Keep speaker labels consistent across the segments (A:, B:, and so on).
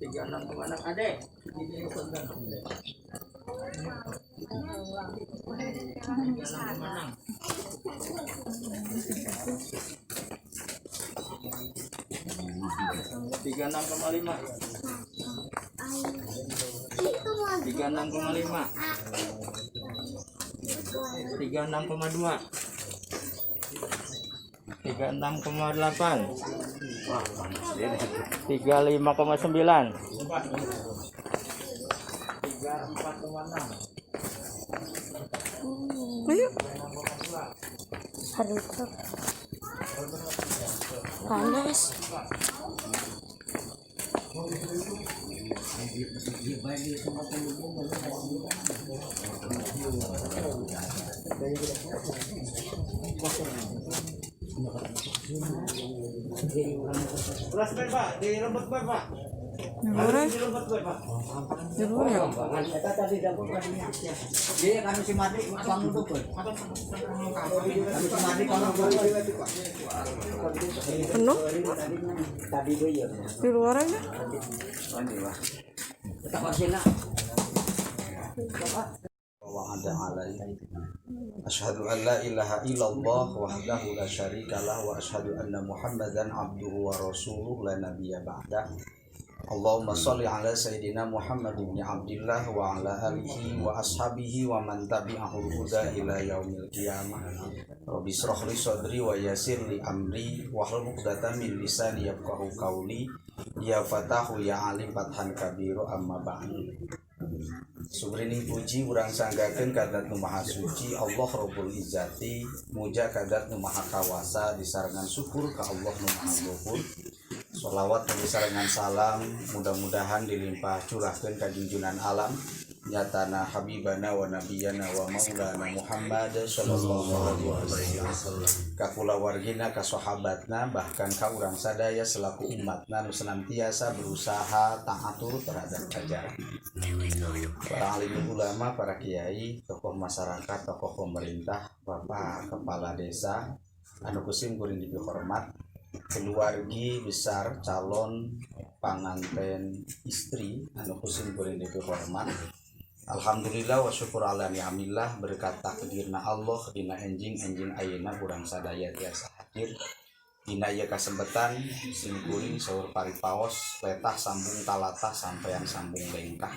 A: 36,6 ade. 36,6. 36,5. 36,5. 36,2. 36,8. 35,9. 34,6.
B: Ayo. Aduh, panas.
A: Beras Pak, di lembut Pak.
B: Di
A: Di lembut Pak.
B: Di luar ya?
C: Dia kami si Madi bang itu boy. Kami si Madi kalau
B: Penuh?
C: tadi gue ya.
B: Di luar aja.
C: Tetap sini.
D: Wa ada alai. Asyhadu an la ilaha illallah wahdahu la syarikalah wa asyhadu anna Muhammadan abduhu wa rasuluh la nabiyya ba'dah. Allahumma shalli ala sayyidina Muhammad ibn Abdillah wa ala alihi wa ashabihi wa man tabi'ahul huda ila yaumil qiyamah. Rabbi israh li sadri wa yassir li amri wahlul 'uqdatam min lisani yafqahu qawli. Ya fatahu ya alim fathan kabiru amma ba'du. Subrining puji urang sanggakeun ka Zat Nu Maha Suci Allah Rabbul Izzati, muja ka Zat Nu Maha Kawasa disarengan syukur ka Allah Nu Maha Ghafur. Sholawat disarengan salam mudah-mudahan dilimpah curahkeun ka junjunan alam nyatana habibana wa nabiyana wa maulana Muhammad sallallahu alaihi wasallam, ka kulawargina, ka sahabatna, bahkan ka urang sadaya selaku umatna nu senantiasa berusaha taat turut terhadap ajaran para alim ulama, para kiai, tokoh masyarakat, tokoh pemerintah, bapak kepala desa anu ku sim kuring dipihormat, keluargi besar calon panganten istri anu ku sim kuring dipihormat. Alhamdulillah wa syukur ala ni'amillah, berkat takdirna Allah dina enjing-enjing ayeuna urang sadaya tiasa hadir dina ieu kasempatan. Sim kuring saur paripaos letah sambung talatah sampean sambung lengkah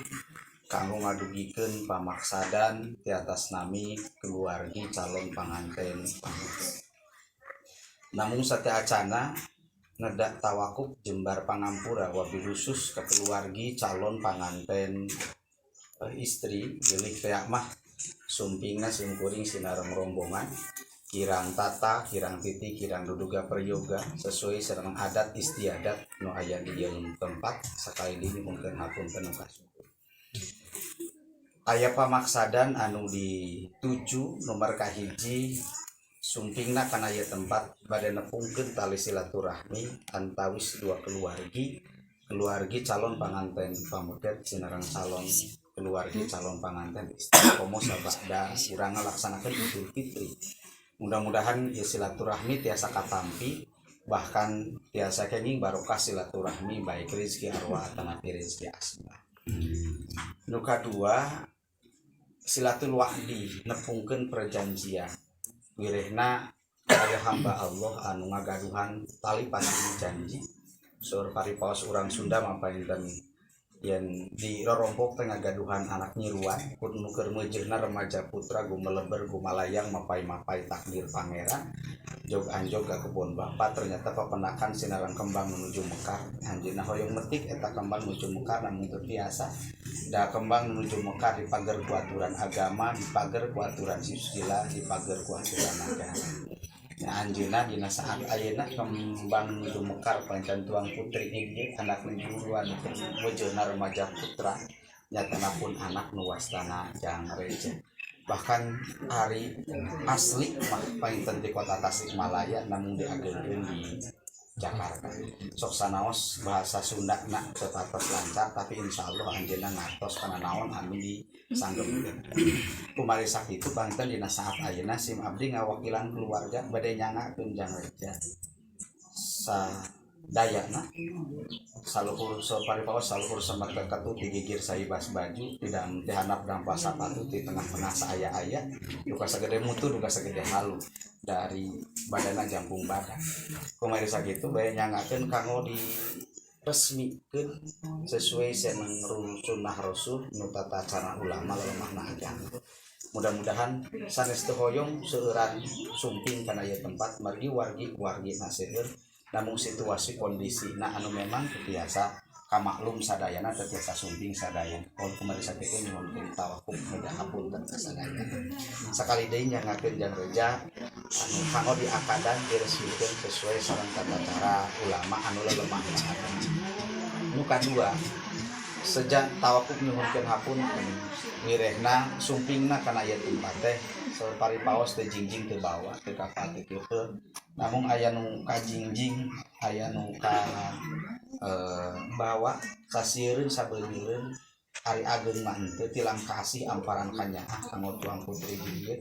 D: kanggo ngadugikeun pamaksadan di atas nami keluargi calon panganten. Namun sateuacana nedak tawakup jembar pangampura wabil khusus ke keluargi calon panganten istri, bilih teh mah sumpingna sim kuring sinareng rombongan kirang tata, kirang titi, kirang duduga peryoga sesuai sareng adat istiadat nu aya di ieu tempat. Sakali deui mungkin hapunten nu kasumping. Aya pamaksadan anu dituju nomor kahiji, sumpingna kana ieu tempat bade nepungkeun tali silaturahmi antawis dua keluargi, keluargi calon panganten pameget sinareng calon keluargi calon panganten istri, komo sabada urang ngalaksanakeun Idul Fitri. Mudah-mudahan ya silaturahmi tiasa katampi, bahkan tiasa kenging barokah silaturahmi, baik rezeki arwah atanapi rezeki asma. Nu kadua, silatul wa'di, nepungkeun perjanjian. Wirehna aya hamba Allah anu ngagaduhan tali pasti janji. Saur paripaos urang Sunda mah panginten yen di rorompok teh ngagaduhan anak nyiruan nu keur meujeuhna remaja putra, gumeleber gumalayang mapai-mapai takdir pangeran, jog anjog ka kebon bapak, ternyata papendakan sinareng kembang menuju mekar. Anjeunna hoyong metik eta kembang menuju mekar, namun teu biasa da kembang menuju mekar dipager ku aturan agama, dipager ku aturan susila, dipager ku aturan negara. Nah, anjeunna dina saat ayeuna kembang menuju mekar pancan tuang putri ieu anak nyiruan meujeuhna remaja putra, nyatana pun anak nu wastana jang reja, bahkan hari asli mah panginten di kota Tasikmalaya namun diageungkeun di Jakarta. Sok sanaos bahasa Sunda na teu patos lancar, tapi insya Allah anjeunna ngartos kana naon anu disanggemkeun. Kumari sakitu, panginten dina saat ayeuna sim abdi ngawakilan keluarga bade nyangakeun jang reja sa Dayana saluhur paripaos saluhur semer keketut, di gigir saibas baju, tidak dihandap dampah sapatu, di tengah-tengah saaya-aya, duka sagede mutu, duka sagede halu dari badana jangkung badan. Kumaha sakitu bae nyangakeun kanggo di resmikeun sesuai seneng sunnah Rasul nu tata cara ulama lemahna agama. Mudah-mudahan sanes teu hoyong seueuran sumping kana ieu tempat, margi wargi-wargi seueur, namun situasi kondisi nah anu memang biasa kamaklum sadayana, teu tiasa sumping sadayana. Kalau kemarin sakitu nyuhunkeun tawakup meja hapunten ka sadayana. Sakali deui nyangakeun jang reja anu kanggo diakadan, diresmikeun sesuai sareng tata cara ulama anu lelemahna agama. Nu kadua, sejak tawakup nyuhunkeun hapunten wirehna sumpingna kana ieu tempat teh paripaos teh jingjing teu bawa, teu kapat, teu keukeuh, namun aya nu kajingjing, aya nu ka bawa sasiereun sabeunyeureun. Ari ageung mah henteu, tilang kasih amparan kanyaah kanggo tuang putri di dieu.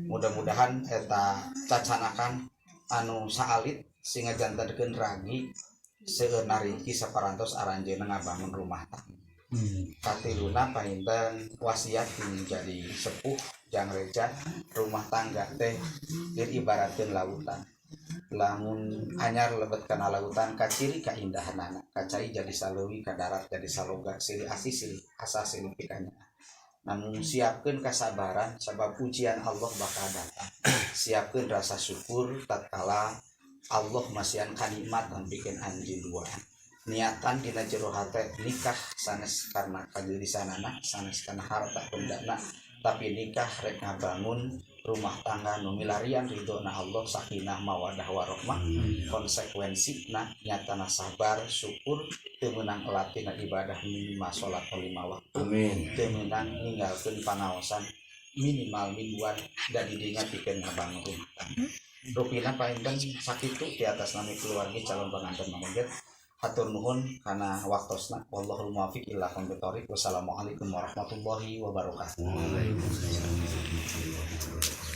D: Mudah-mudahan eta cacanakan anu saalit sehingga jantenkeun ragi seueur nariki saparantos aranjeunna ngabangun rumah tangga. Katiluna panginten wasiat jadi sepuh jang reja, rumah tangga teh diibaratkeun lautan. Lamun anyar lebet kana lautan, kaciri kaindahanana, ka cai jadi saleuwi, ka darat jadi saloga, silih asih, silih asah, silih pikanya. Namun siapkeun kasabaran sabab ujian Allah bakal datang. Siapkeun rasa syukur tatkala Allah masihan kanikmatan pikeun anjeun dua. Niatan dina jero hate nikah sanes karena kageulisanana, sanes karena harta bendana, tapi nikah rek ngabangun rumah tangga nu milarian ridho na Allah, sakinah mawadah warohmah. Konsekuensi na nyatana sabar, syukur, teu meunang elatina ibadah minimal salat lima waktu.
A: Amin.
D: Teu meunang ninggalkeun pangaosan minimal mingguan dan didinya pikeun ngabangun rumah tangga. Rupina painten sakitu di atas nami keluarga calon pengantin mamoget, hatur nuhun kana waktosna. Wallahul muwaffiq ila aqwamit thoriq. Wassalamualaikum warahmatullahi wabarakatuh.
A: Waalaikumsalam warahmatullahi wabarakatuh.